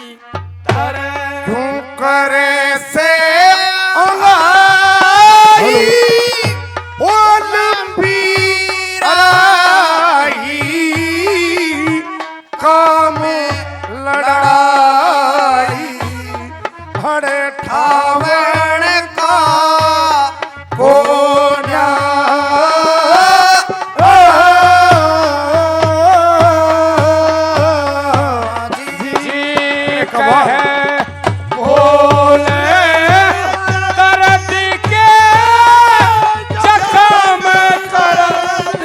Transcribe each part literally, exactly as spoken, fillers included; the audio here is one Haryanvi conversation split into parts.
क्यों करे से अंगाई, ओ लंबी राही, काम लड़ाई, हड़े ठावण का कोन्या। जी, कहे बोले दर्द के जख्म, दर्द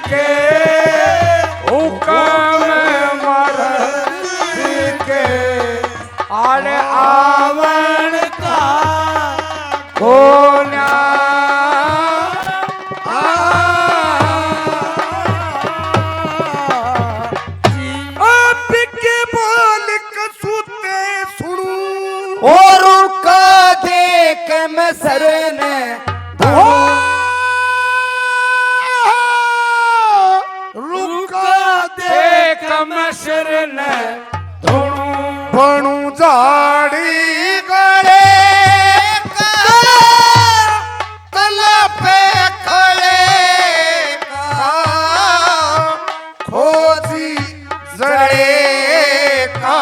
के हुक्म, मर्द के अड़ आवण का कोन्या। आ, जी। आप के बोल कसूते सुनू। और उनका देख मैं सर ने धरू। रुका देख मैं सर ने धुणू। बनू झाड़ी गले का, तला पे खड़े का, खोजी जड़े का,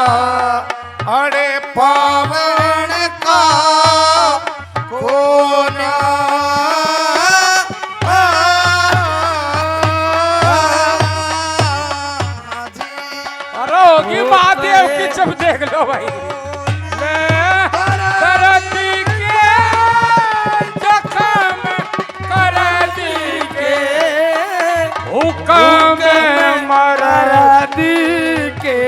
अड़े पावण का कोना। अरे होगी महादेव की, जब देख लो भाई। ले, धरती के जख्म कर दी के, हुक्म मर दी के,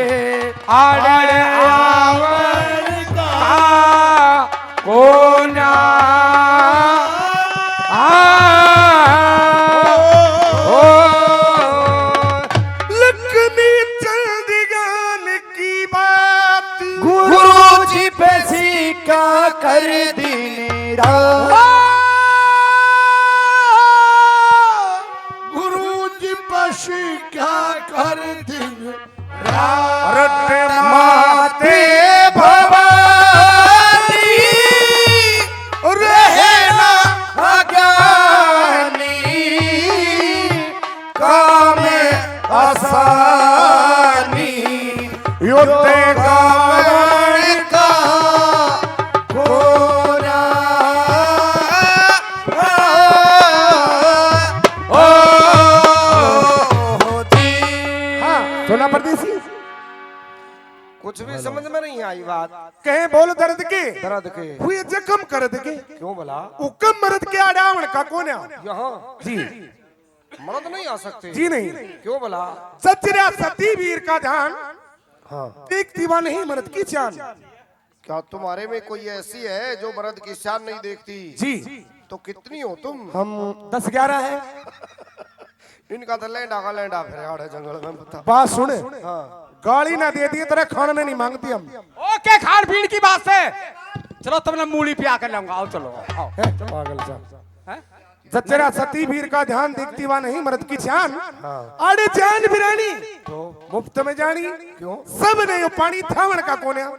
अड़ आवण का कोन्या। आ, ओ, लक्ष्मी चंद ज्ञान की बात। गुरु जी पे सिक्का कर दी मेरा। गुरु जी पे सिक्का कर दी। रट माते भवानी, रहना अज्ञानी, काम आसानी, यो ते गावण का कोरा। ओ, ओ, ओ, जी। हाँ, सुना परदेसी? कुछ भी समझ में नहीं आई बात। कहे बोल दर्द के, दर्द के। हुए जख्म करद के। क्यों भला? हुक्म मरद के अड़े आवण का कोन्या। यहाँ जी। मरद नहीं आ सकते। जी नहीं। क्यों भला? जचरा सती वीर का ध्यान। हाँ। देखती वा नहीं मरद की चान। क्या तुम्हारे में कोई ऐसी है जो मरद की शान नहीं देखती? जी। तो कितनी हो तुम? हम दस ग्यारह है। इनका तो लैंडा का लैंडा फिर आड़े जंगल में, बता। बात सुन। हाँ। गाली ना दे दिए, तेरे खाने नहीं मांगती हम। ओके, खान पीन की बात से। चलो, तुमने मूली पिया के लाऊंगा, आओ, चलो, आओ। है, पागल सा। हैं? जचरा सती वीर का ध्यान, देखती वा नहीं मरद की शान। हाँ। आड़े जान बिरानी, तो? मुफ्त में जानी। क्यों? सब ने यो पानी थावण का कोन्या।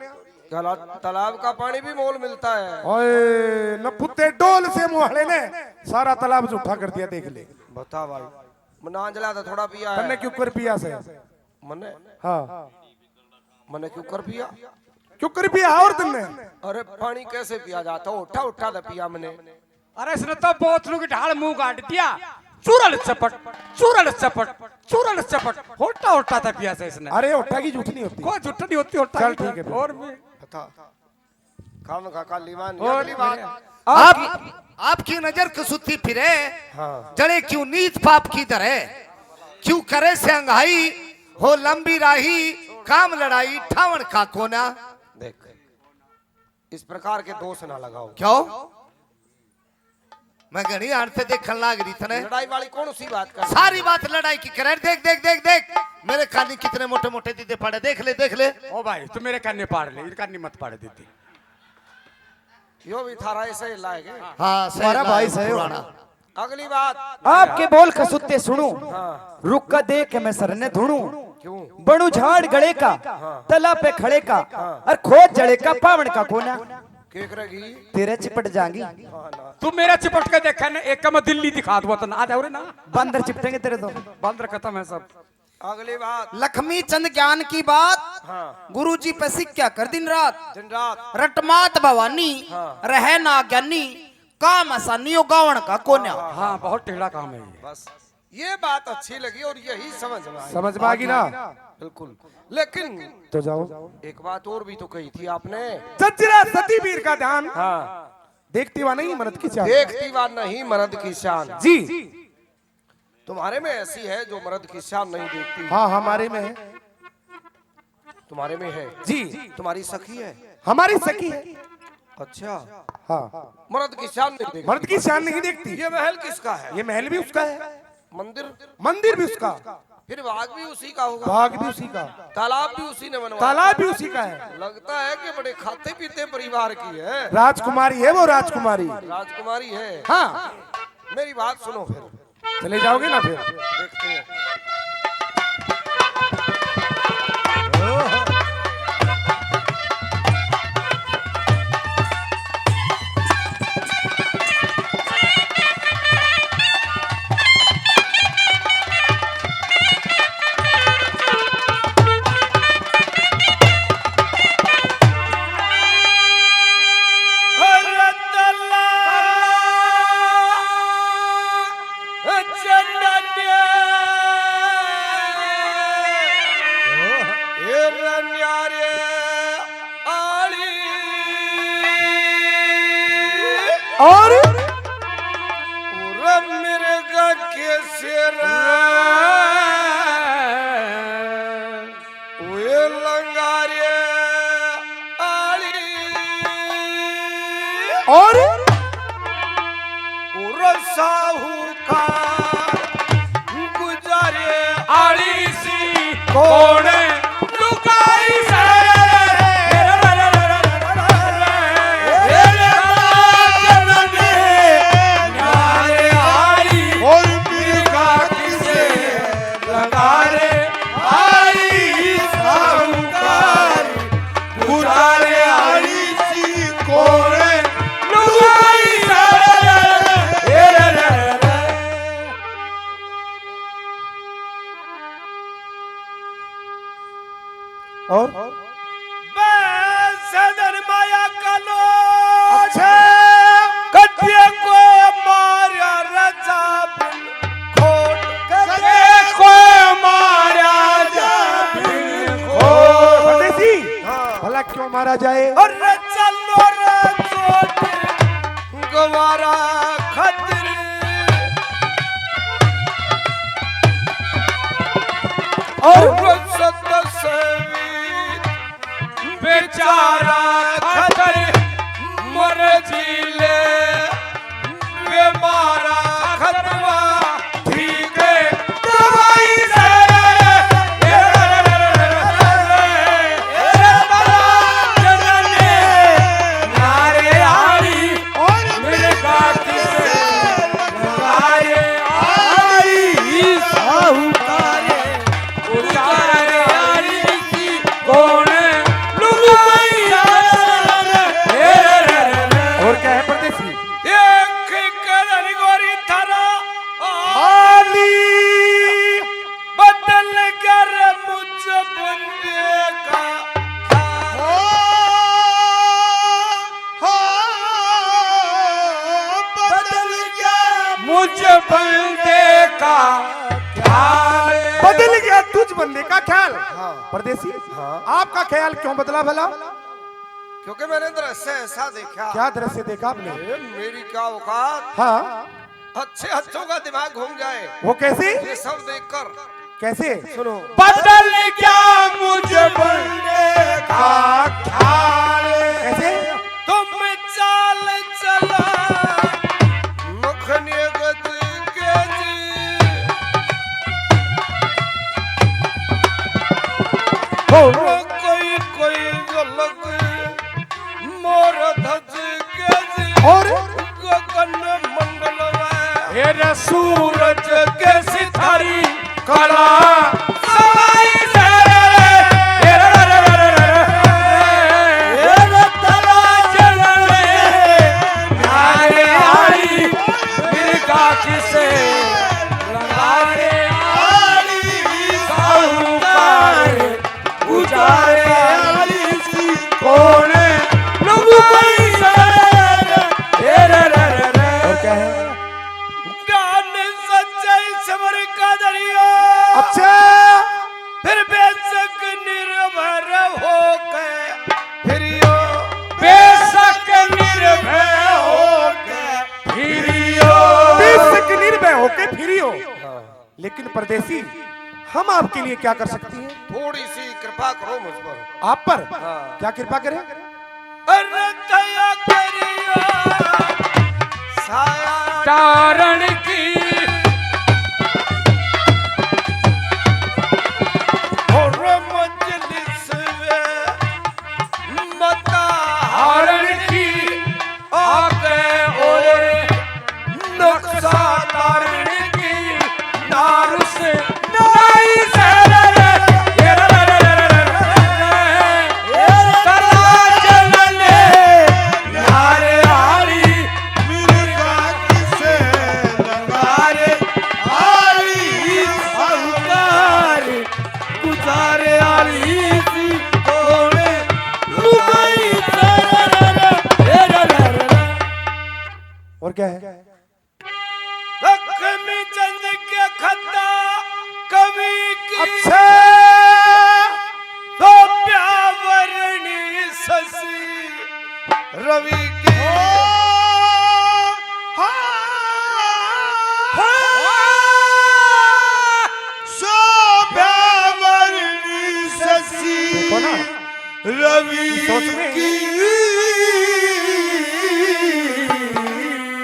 ताला-, तालाब का पानी भी मोल मिलता है। ओए, न पुत्ते डोल से मुहाले ने सारा तालाब झूठा कर दिया, देख ले। बता भाई, मन्ने आंजला तो थोड़ा पिया है। तन्ने क्यों कर पिया से? मन्ने? हाँ। मन्ने क्यों कर पिया? क्यों कर पिया और तन्ने? अरे पानी कैसे पिया जाता? उठा उठा तो पिया मन्ने। अरे इसने तो बोतलों की ढाल मुंह गाड़ दिया। चूरल चपट, चूरल चपट, चूरल चपट। होटा होटा था पिया से इसने। अरे होटा की झूठ नहीं होती। कोई झूठ नहीं होती, होटा चल की ठीक है फिर। और भी बता। काम का काली मान, और अगली बात। मेरे आप, आपकी नजर कसूती फिरे, हाँ। जड़े क्यों नीत पाप की धरे, क्यों करे स्यांगाई, हो लंबी राही, काम लड़ाई, ठावण का कोना। देख, इस प्रकार के दोष ना लगाओ। क्यों? मैं घणी आड़ से देखण लाग रही थने। लड़ाई वाली कौन सी बात कर? सारी बात लड़ाई की करे। देख, देख, देख, देख, मेरे कानी कितने मोटे मोटे दीदे पड़े, देख ले, देख ले। ओ भाई, तू मेरे कानी पाड़ ले, इनका कानी मत पाड़े दीदी। यो भी थारा ऐसा ही लायक है। हाँ, सही हमारा भाई लायक सही हो। पुराना। अगली बात। आपके बोल खसुत्ते सुनू, हाँ। रुक्का दे के मैं सर ने धुनू, क्यों? बणु झाड़ गले का, हाँ। तला पे खड़े का, हाँ। और खोद जले का पावण का कोना। के करेगी? तेरे चिपट जाएंगी। हाँ ना। तू मेरा चिपट के देखा ना, एक मैं दिल्ली दिखा दूँ तो ना आ जाओ रे ना। बंदर चिपटेंगे तेरे तो। बंदर खत्म है सब। अगली बात। लक्ष्मी चंद ज्ञान की बात। हाँ। गुरु जी पे सिक्का कर दिन रात। दिन रात। रटमात भवानी, हाँ। रहे ना ज्ञानी, काम आसानी हो गावण का कोन्या। हाँ, बहुत टेढ़ा काम है ये। बस, ये बात अच्छी लगी और यही समझ में आई। समझ में आ गई ना? बिल्कुल। लेकिन तो जाओ। एक बात और भी तो कही थी आपने। जजरा सती वीर का ध्यान। हाँ। देखती वा नहीं मर्द की शान। देखती वा नहीं मर्द की शान। जी। तुम्हारे में ऐसी है जो मर्द की शान नहीं देखती। हाँ, हमारे में है। तुम्हारे में है। जी। तुम्हारी सखी है। हमारी सखी है। अच्छा। हाँ। मर्द की शान नहीं देखती। मर्द की शान नहीं देखती। ये महल किसका है? ये महल भी उसका है। मंदिर? मंदिर भी उसका। फिर बाग भी उसी का होगा। बाग भी उसी का। तालाब भी उसी ने बनवाया। तालाब भी उसी का है। लगता है कि बड़े खाते पीते परिवार की है। राजकुमारी है वो, राजकुमारी। राजकुमारी है। हाँ। मेरी बात सुनो फिर। चले जाओगे ना फिर? देखते हैं। और उरे मिर्गा के सिर वे लंगारे आली। और उरे साहूकार गुजारे आली सी कौन लुगाई से। और मिर्गा किसे लंगारे आली साहूकार गुजारे आली सी कौन लुगाई। और बे सदन माया का लोग। अच्छा। कदे कोई मारा राजा बिन खोट, कदे कोई मारा राजा बिन खोट। परदेसी, हाँ। भला क्यों मारा जाए? अरे चलो रे चोट गवारा खातिर। और सत सेवी बेचारा खातिर मर जी ले, बेमारा खतवा ठीक दवाई से। नारे आली और मेरे गाती से नारे आली साहूकारे। उतारे आली की कौन लुगाई है? और क्या है परदेसी? एक करण गोरी थारा हाली बदल गया रे मुझ बंदे का। हो, हो, बदल गया मुझ बंदे का ख्याल। बदल गया तुझ बंदे का ख्याल। हाँ। परदेसी, हाँ। आपका ख्याल क्यों बदला भला? क्योंकि मैंने दृश्य ऐसा देखा। क्या दृश्य देखा आपने? ए, मेरी क्या औकात। हाँ। अच्छे अच्छों का दिमाग घूम जाए। वो कैसे? ये सब देखकर। कैसे? सुनो। बदल गया मुझ बंदे का ख्याल। कैसे? तुम चाल चला मखने गज के जी। हो। कोई कोई झलक मोर धज के जी। और? गगन मंडल में। हे रे सूरज के सितारी कला सवाई से। परदेसी, हम आपके लिए क्या कर सकते हैं? थोड़ी सी कृपा करो मुझ पर। आप पर? हाँ। क्या कृपा करें? अरे दया करियो साया तारण की। और मजलिस में मता हारण की आके और नक्शा तारण की नारुस नाई से रे रे रे रे रे रे। गुजारे आली सी कोने लुगाई। और क्या है? लक्ष्मी चंद के खद्दा कवि की अच्छा। तो प्यावरणी शशि रवि की। हाँ। हाँ। शोभावरणी शशि देखो ना। रवि सोच में। की।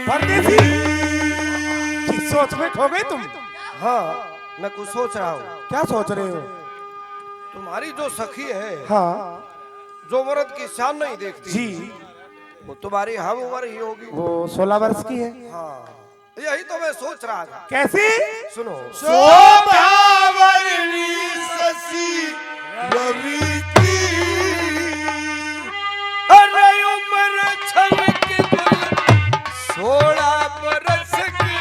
परदेसी, किस सोच में खो गए तुम? हाँ, मैं कुछ सोच रहा हूँ। क्या सोच रहे हो? तुम्हारी जो सखी है, हाँ। जो मर्द की शान नहीं देखती, जी। वो तुम्हारी हम उम्र ही होगी। वो सोलह वर्ष की है। हाँ, यही तो मैं सोच रहा था। कैसी? सुनो। शोभावरणी शशि रवि की। अरे उम्र छलक गुल सोलह बरस की।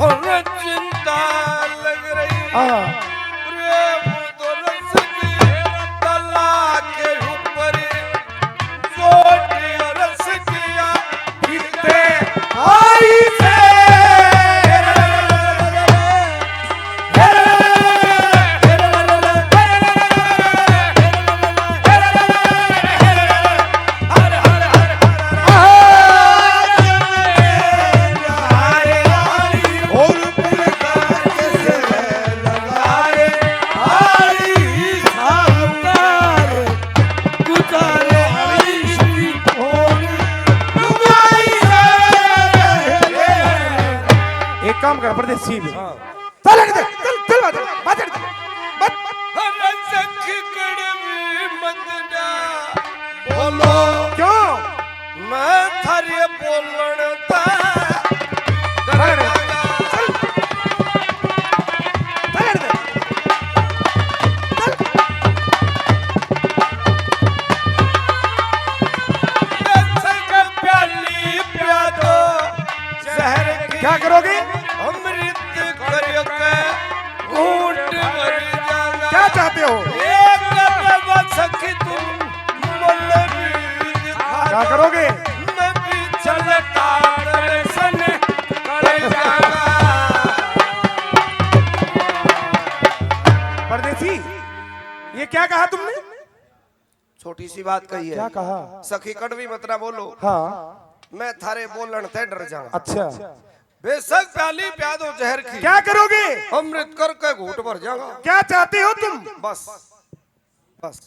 और चिंता लग रही। हाँ। प्रेम तो रस की तला के ऊपर चोट और रस किया कितने आई से। एक काम कर, परदेसी भी। हाँ। चल, हट दे, चल, चल, बात, बात, हट दे, बात। अरे सखी कड़वी मत ना बोलो। क्यों? मैं थारे बोलण ता चल, चल, हट दे। चल। प्याली प्या दो जहर की। क्या करोगे? अमृत करियो के घूंट भर जाऊंगा। क्या चाहते हो? एक बार सखी तुम मन भी दिखा क्या दो। करोगे? मैं भी चलता दर्शन कर जाऊंगा। परदेसी, ये क्या कहा तुमने? छोटी सी बात कही है। क्या कहा? सखी कड़वी मत ना बोलो। हाँ। मैं थारे बोलण ते डर जाऊं। अच्छा। बेशक प्याली प्या दो जहर की। क्या करोगे? अमृत करके घूंट भर जाऊंगा। क्या चाहते हो तुम? बस, बस।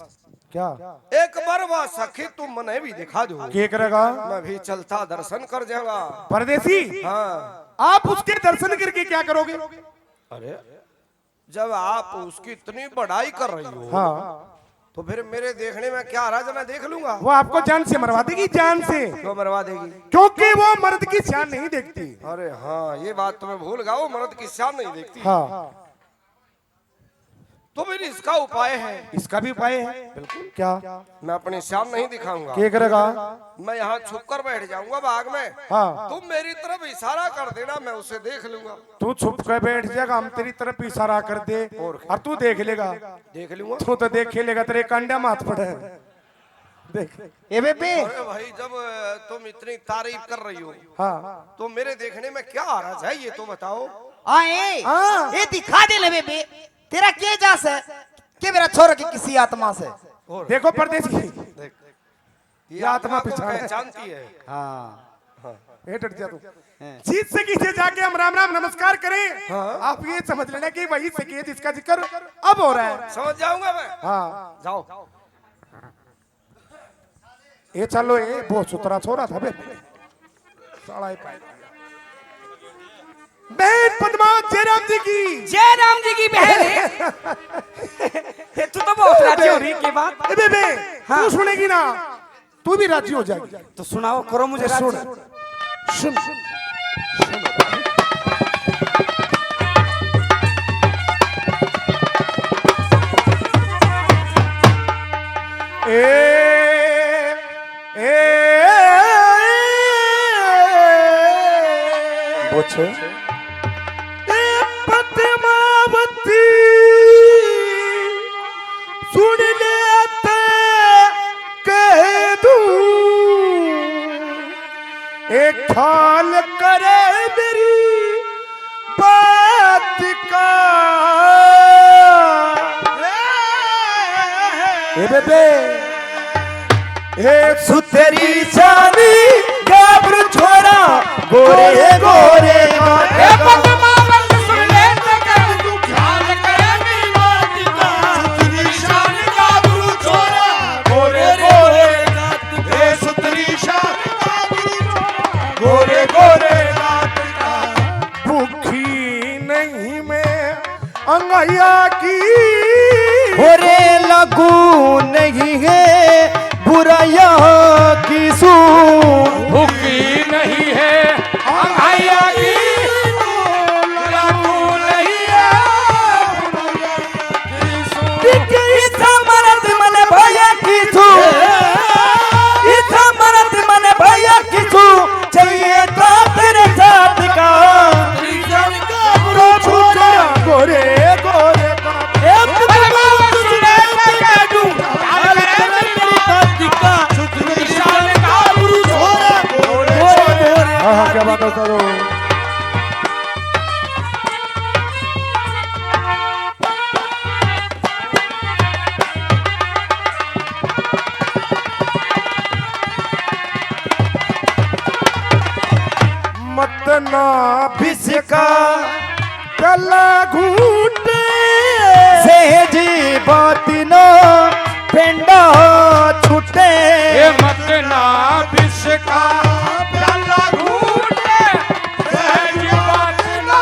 क्या? एक बार वा सखी तुम मने भी दिखा दो। के करेगा? मैं भी चलता दर्शन कर जाऊंगा। परदेसी, हाँ। आप उसके दर्शन करके क्या करोगे? अरे, जब आप उसकी इतनी बड़ाई कर रही हो, हाँ। तो फिर मेरे देखने में क्या हरज, मैं देख लूंगा। वो आपको जान से मरवा देगी, जान से। क्यों मरवा देगी? क्योंकि वो मर्द की शान नहीं देखती। अरे हाँ, ये बात तो मैं भूल गया, वो मर्द की शान नहीं देखती। हाँ। तो फिर इसका उपाय है। इसका भी उपाय है। बिल्कुल। क्या? मैं अपनी शान नहीं दिखाऊंगा। क्या करेगा? मैं यहाँ छुप कर बैठ जाऊंगा बाग में। हाँ। तुम मेरी तरफ इशारा कर देना, मैं उसे देख लूंगा। तू छुप के बैठ जाएगा, हम तेरी तरफ इशारा कर दे और क्या? और तू देख लेगा। देख लूंगा। तू तो देख लेगा, तेरे कांडे में हाथ पड़े। देख। ए बेबे। अरे भाई, जब तुम इतनी तारीफ कर रही हो, हाँ। तो मेरे देखने में क्या हरज है, ये तो बताओ। आए। हाँ। ए दिखा दे ले बेबे, तेरा के जा से, के मेरा छोरा की किसी आत्मा से। और देखो परदेसी, देख, ये ये आत्मा आत्मा को पहचान है। पहचानती है। हाँ। हाँ। ए डट जा तू। हैं। जीत सकेत से जाके हम राम राम नमस्कार करें। हाँ। आप ये समझ लेना कि वही सकेत जिसका जिक्र अब हो रहा है। समझ जाऊंगा मैं। हाँ। जाओ। ये चलो, ये बहुत सुथरा छोरा था बे। साला ये पाए। बहन पद्मावत जयराम जी की। जयराम जी की बहन है। ये तू तो बहुत राजी हो रही है, के बात? ए बेबे, हाँ। तू सुनेगी ना, तू भी राजी हो जाएगी। तो सुनाओ, करो मुझे सुन। राजी। सुन, सुन। ए, ए, बोछे। ए पद्मावती, सुन ले ते कह दूं, ए ख्याल करे मेरी बात का। ए बेबे, ए सुथरी जानी गाबरू छोरा, गोरे गोरे ए पद्मावत सुन ले तो कह दूं, ख्याल करे मेरी बात का। सुथरी शान गाबरू छोरा, गोरे गोरे ए सुथरी शान गाबरू छोरा, गोरे गोरे। भूखी नहीं मैं अंगैया की। होरे लागू नहीं है बुराइयां की सू। भूखी नहीं है अंगैया की। लागू नहीं है। इस मरद मन भैया की सू। इस मरद मन भैया की सू। चाहिए तो तेरे साथ का। गोरे गोरे का। ए, तेरे बाबा सुने मैं कह दूं, हाल कर मेरी बात का। निशान का पुरुष हो रहा। गोरे गोरे। हाँ, हाँ, क्या बात है, उस्ताद। मत ना बिसका प्याला घूटे। सहजी बात ना पेंडा छूटे। ए मत ना बिसका प्याला घूटे। सहजी बात ना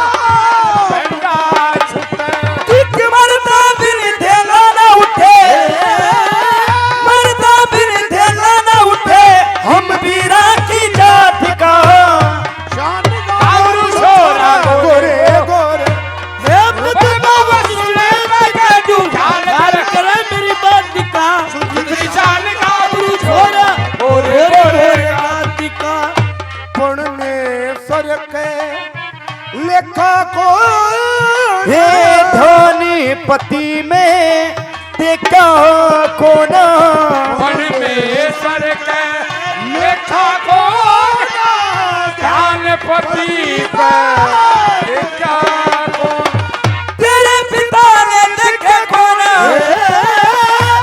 पेंडा छूटे। किक मरदा बिन धेला ना उठे, मरदा बिन धेला ना उठे, हम वीरा की जात का। शान गाबरू छोरा गोरे गोरे। हे पद्मावत सुने मैं कह दूं, ख्याल करे मेरी बात का। सुथरी शान गाबरू छोरा गोरे गोरे। बात का। पढ़ने सर के लेखा को। हे धनीपति में देखा कोना। मन में सर के लेखा कोना। ध्यानपति पे देखा कोना। तेरे पिता ने देखे कोना।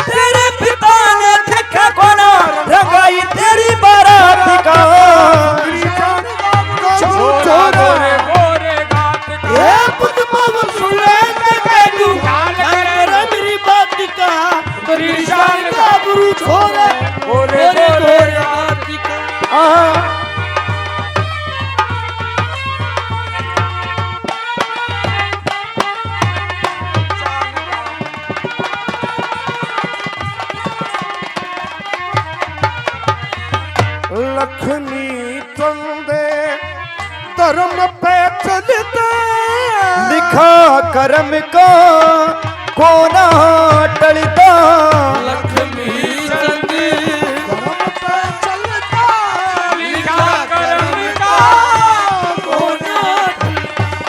तेरे पिता ने देखे कोना। रंगाई तेरी बारात का। छोरा गोरे गोरे गात का। ए पद्मावत सुने मैं कह दूं, ख्याल करे मेरी बात का। निशान गाबरू छोरा गोरे गोरे गात का। आहा। लक्ष्मी चंदे धर्म पे चलता। लिखा कर्म का कोना टलता। लक्ष्मी चंद धर्म पे चलता। लिखा कर्म का कोना।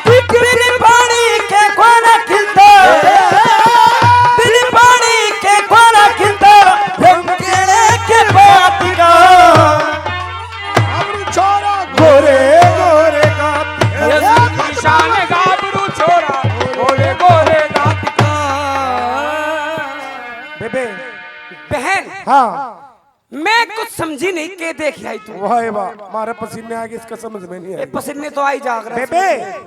बिन पानी के कोना खिलता, बिन पानी के कोना खिलता, रंगीले के बात का। छोरा गोरे गोरे का। निशान गाबरू छोरा, गोरे गोरे गात का। बेबे। बहन। हाँ। मैं कुछ समझी नहीं, के देख आई तू? वाह वाह, मारे पसीने आ गए, इसका समझ में नहीं ये आया। पसीने तो आई जाग रहे हैं। बेबे,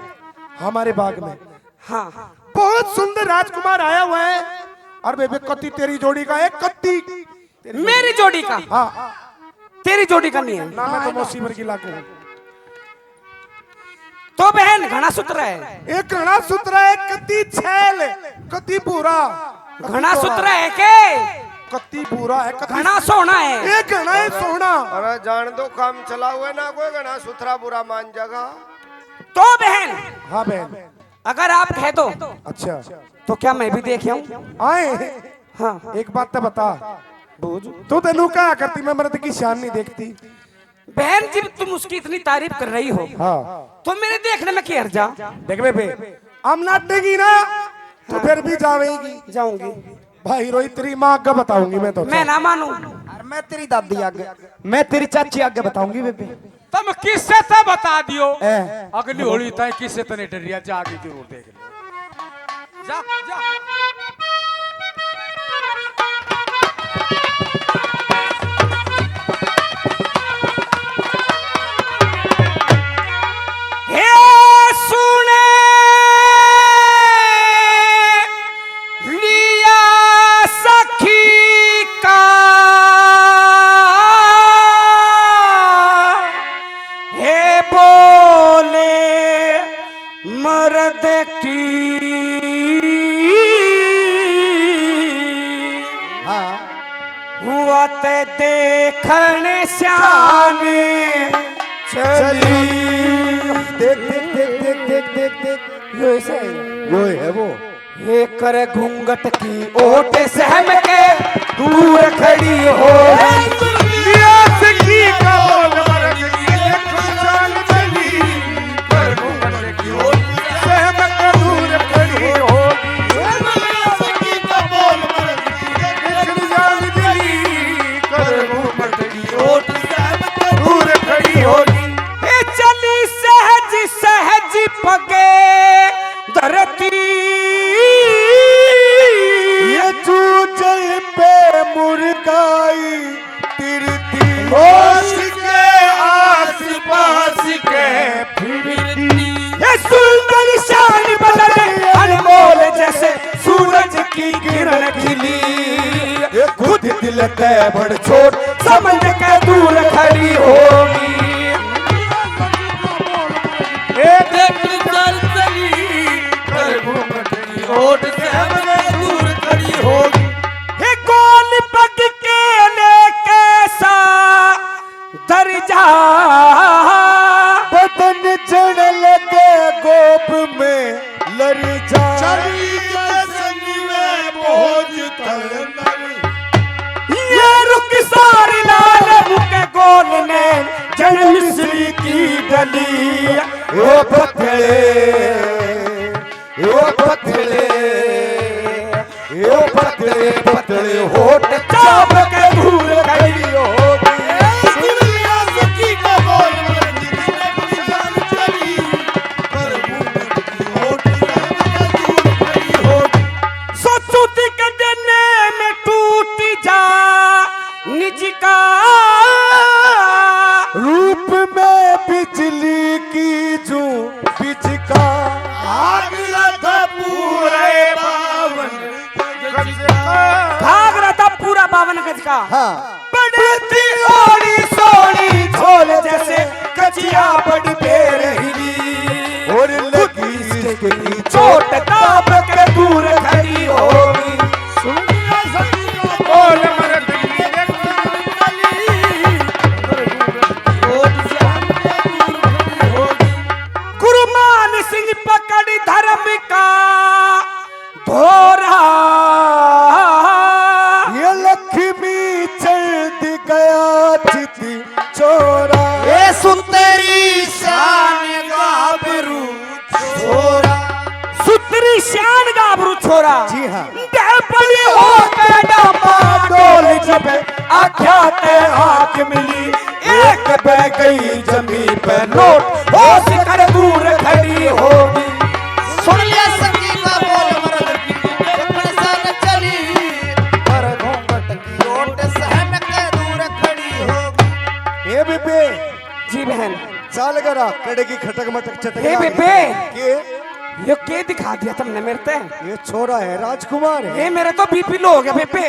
हमारे बाग में हाँ। बहुत सुंदर राजकुमार आया हुआ है। और बेबे, कत्ती तेरी जोड़ी का है, कत्ती। तेरी मेरी जोड़ी का? हाँ। तेरी जोड़ी का नहीं है। ना, मैं तो मौसी वर्गी लागू हूँ। तो बहन, घना सुथरा है। एक घना सुथरा है, कत्ती छैल, कत्ती भूरा, कत्ती घना सोना। सुथरा है के? कत्ती भूरा है, कत्ती घना सोना है। एक घना है सोना। अरे जान दो, काम चला हुआ है ना, कोई घना सुथरा बुरा मान जाएगा। तो बहन, हाँ बहन। अगर आप कह दो, अच्छा। तो क्या मैं भी देख आऊं? आए। हाँ। एक बात तो बता। बूझ। तू तेनू कहा करती, मैं मर्द की शान नहीं देखती। बहन जी, तुम उसकी इतनी तारीफ कर रही हो, हाँ। तो मेरे देखने में क्या हर्जा? देख बेबे, हम नाटेगी ना, तो हाँ। फिर भी जावेगी। जाऊंगी। भाई रोहित, तेरी माँ आगे बताऊंगी मैं तो। मैं ना मानू। और मैं तेरी दादी आगे, मैं तेरी चाची आगे बताऊंगी बेबे। तम किसे ते बता दियो। ए। अगली होली ताई किसे ते नहीं डरिया, जाके जरूर देख ले। जा, जा। हे सुने लिया सखी का, हे बोले मर्द की। हाँ। हुआ ते देखण श्याम चली। देख, देख, देख, यो ऐसा है। यो है वो। हे कर घूंघट की ओट सहम के दूर खड़ी हो। लिया सखी का बोल मर्द की, देखण श्याम चली। कर घूंघट की ओट सहम के दूर खड़ी हो। लिया सखी का बोल मर्द की, देखण श्याम चली। कर घूंघट की ओट सहम के दूर खड़ी होगी। ए चली सहज सहज पगे धरती। ये चूचल पे मुर्गाई तिरती। होश के आस पास के फिरती। ये सुंदर शान बदन अनमोल जैसे सूरज की किरण खिली। ये खुद दिल ते बड़ छोट समझ के दूर खड़ी होगी। एक चल चली, कर घूंघट की ओट से हमने दूर खड़ी होगी। हे गोल पग के लेके सा दर्जा। बदन जण लगे गोप में लर्जा। चली के संग में बोझ तल नर। ये रुखसार लाल मुख गोल ने जण मिश्री की डली। ओ पतले, ओ पतले, ओ पतले पतले होठ चाप के दूर खड़ी होगी। दुनिया सखी का बोल मर्द की जान चली, पर घूंघट की ओट दूर खड़ी होगी। सोचू थी के दिन में टूट जा निज का। रूप में बिजली की जूं बिजका। घाघरा था पूरे बावन गज का। घाघरा था पूरा बावन गज का। हाँ। बड़ी थी ओड़ी सोड़ी झोल जैसे कचिया बड़ बेर हिली। और लगी इश्क की चोट ताप के दूर खड़ी होगी। सुनिया सखी का बोल मर्द की एक चली। गुरु मान सिंह पकड़ धर्म का धोरा। ये लक्ष्मी चढ़ गया चित चोरा। ए सुतरी शान गाबरू छोरा। सुतरी शान गाबरू छोरा। जी हाँ। डबली हो के डामा डोल जब आख्या ते आग मिली। एक बह गई जमी पे नोट होश कर दूर खड़ी होगी। सुन लिया संगीता बोल मर्द की, जब सन चली, पर घूंघट की ओट सहम के दूर बेबे, जी बहन। चाल करा कड़े की खटक मटक चटक हे लाग। बेबे। के? यो के दिखा दिया तुमने मेरे ते? ये छोरा है राजकुमार है। ये मेरा तो बीपी लो हो गया बेबे।